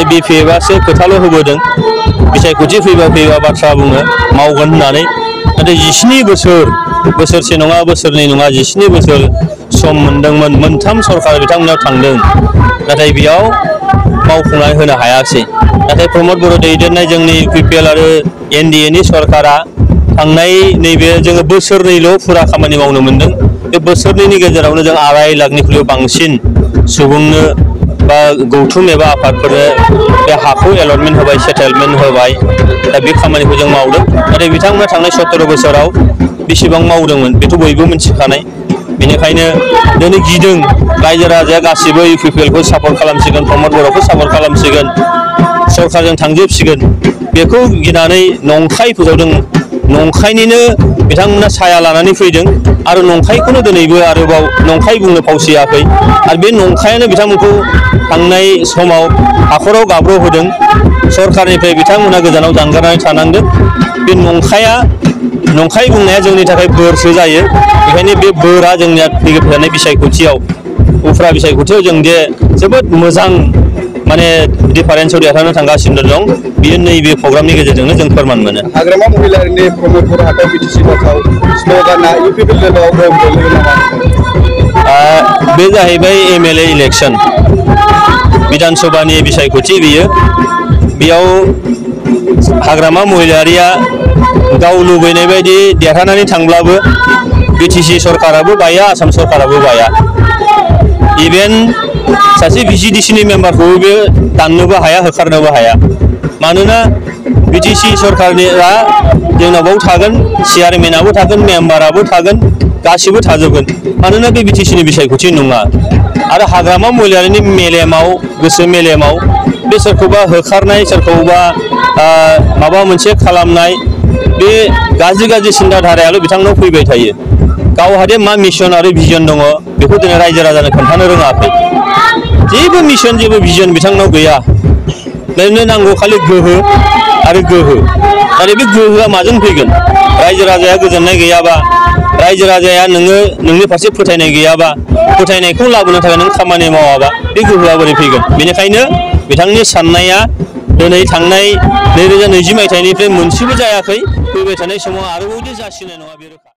BPFआसो खोथाल' होबोदों बिसायख'थि फैबा बाथ्रा बुङो मावगोन होननानै नाथाय 17 बोसोरसे नङा बोसोरनै नङा 17 बोसोर सम मोनदोंमोन मोनथाम सरकार बिथांमोनाव थांदों नाथाय बेयाव मावफुंनानै होनो हायासै नाथाय प्रमद बर' दैदेननाय जोंनि UPPL आरो NDA नि सरकारा थांनाय नैबे जोङो बोसोरनैल' फुरा खामानि मावनो मोनदों बे बोसोरनैनि गेजेरावनो जों 2.5 लाखनिख्रुइ बांसिन सुबुंनो बा गौथुम एबा आफादफोरनो बे हाखौ एलटमेन्ट होबाय सेटेलमेन्ट होबाय दा बे खामानिखौ जों मावदों नाथाय बिथांमोना थांनाय 17 बोसोराव बेसेबां मावदोंमोन बेथ' बयबो मिथिखानाय बेनिखायनो दिनै गिदों रायजो राजाया गासिबो UPPL खौ सापर्ट खालामसिगोन प्रमद बर'खौ सापर्ट खालामसिगोन सरकारजों थांजोबसिगोन बेखौ गिनानै नंखाय फोसावदों नंखायनिनो बिथांमोना साया लानानै फैदों आरो नंखायखौनो दिनैबो आरोबाव नंखाय बुंनो फावसियाखै आरो बे नंखायानो बिथांमोनखौ थांनाय समाव हाखराव गाब्र' होदों सरकारनिफ्राय बिथांमोना गोजानाव जानगारनानै थानांदों बे नंखाय बुंनाया जोंनि थाखाय बोरसो जायो बेखायनो बे बोरा जोंनिया फैबाय थानाय बिसायख'थियाव उफ्रा बिसायख'थियाव जों दे जोबोद मोजां माने डिफारेन्सआव देरहानो थांगासिनो दं बियो नैबे प्रग्रामनि गेजेरजोंनो जों फोरमान मोनो हाग्रामा महिलारिनि प्रमद बर' हाथाव BTC बाथाव स्ल'गाना UPPL लेभेलाव गोहोम गोलैगोन नामा बे जाहैबाय MLA इलेक्सन विधानसभानि बिसायख'थि बियो बेयाव हाग्रामा महिलारिया गाव लुबैनाय बायदि देरहानानै थांब्लाबो BTC सरकाराबो बाया आसाम सरकाराबो बाया इभेन सासे VCDC नि मेम्बारखौबो बे दाननोबो हाया होखारनोबो हाया मानोना BTC सरकारनिया जोंनाव थागोन चेयारमेनाबो थागोन मेम्बाराबो थागोन गासिबो थाजोबगोन मानोना बे BTC नि बिसायख'थि नङा आरो हाग्रामा महिलारिनि मेलेमाव गोसो मेलेमाव बे सोरखौबा होखारनाय सोरखौबा माबा मोनसे खालामनाय बे गाज्रि सिन्ताधारायाल' बिथांनाव फैबाय थायो गावहादे मा मिशन आरो भिजन दङ बेखौ दिनै रायजो राजानो खोन्थानो रोङाखै जेबो मिशन जेबो भिजन बिथांनाव गैया बेनो नांगौ खालि गोहो आरो गोहो आरो बे गोहोआ माजों फैगोन रायजो राजाया गोजोननाय गैयाबा रायजो राजाया नोंनि फारसे फोथायनाय गैयाबा फोथायनायखौ लाबोनो थाखाय नों खामानि मावाबा बे गोहोआ बोरै फैगोन बेनिखायनो बिथांनि साननाया दिनै थांनाय 2020 मायथाइनिफ्राय मोनसेबो जायाखै फैबाय थानाय समाव आरोबाव जासिनाय नङा बे